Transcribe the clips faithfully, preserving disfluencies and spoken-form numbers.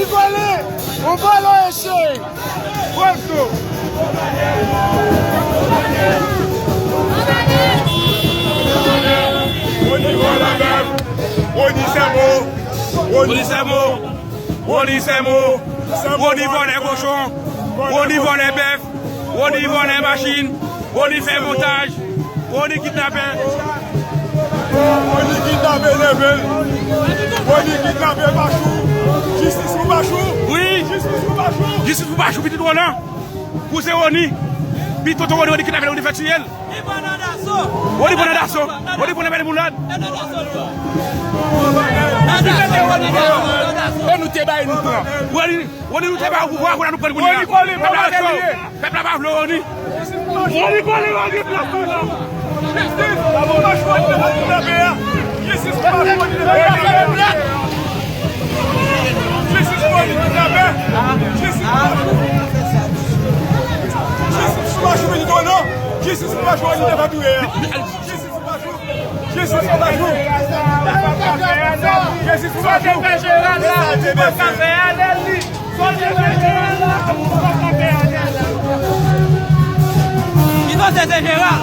Li vòlè, ou vòlè, cheri. Pran dlo. Rony vòlè bèf. Rony sèmo. Rony sèmo. Rony sèmo. Rony vòlè kochon. Rony vòlè bèf. Rony vòlè machin. Rony fè montaj. Rony kidnapè. Rony kidnapè, leve l. Rony kidnapè, Pachou. Jistis pou Pachou. Wi. Jistis pou Pachou. Jistis pou Pachou, pitit Ronan. Kouzen Rony. Pitit tonton Rony, Rony kidnapè, Rony fè tiye l. Rony pran nan daso. Rony pran nan daso. Rony pran nan bèl moulad. E nou te bay nou pran. Rony, Rony, nou te ba w pouvwa, kounye a nou pran l kounye a. Pèp la pa vle w. Pèp la pa vle w, Rony. Rony kole, Rony plas kounye a. Jistis pou Pachou, Rony te pa vle w. Jistis pou Pachou, Rony te pa vle w. Jistis pou Rony kidnapè. Jistis pou Pachou. Jistis pou Pachou, Rony te pa vle w. Jistis pou Pachou, Rony te pa vle w. Jistis pou Pachou. Jistis pou Pachou. Jistis pou Pachou. Sa te fè jeneral la, ou pa ka fè anèl li. Sa te fè jeneral la, ou pa ka fè anèl. Li panse se jeneral.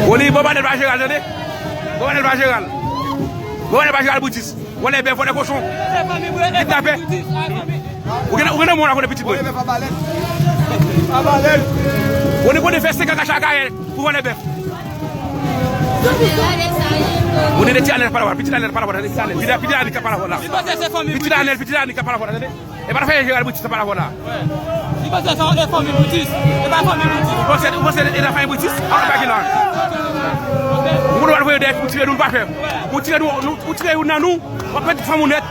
Rony, bon, pa anèl pa jeneral, tande. Bon, pa anèl pa jeneral. Bon, pa anèl pa jeneral, Boutis. Vòlè bèf, vòlè kochon. Kidnapè. Ou gen, ou gen nan mwen la konnen pitit mwen. Ou gen nan fè senk an ka chak ayè pou vòlè bèf. Ou gen de ti anèl pa la vwa, pitit anèl pa la vwa, pitit anèl, pitit anèl ka pa la vwa la. Pitit anèl, pitit anèl ka pa la vwa la, tande. E pa nan fè jeneral Boutis pa la vwa la. Li panse se yon fanmi Boutis. E pa fanmi Boutis. Ou panse, ou panse e nan fanmi Boutis? An pa ki la. Ou konn wè voye dèyè pou tire nou, nou pa fè. Pou tire nou, nou, pou tire youn nan nou, w ap pèdi fanm ou nèt.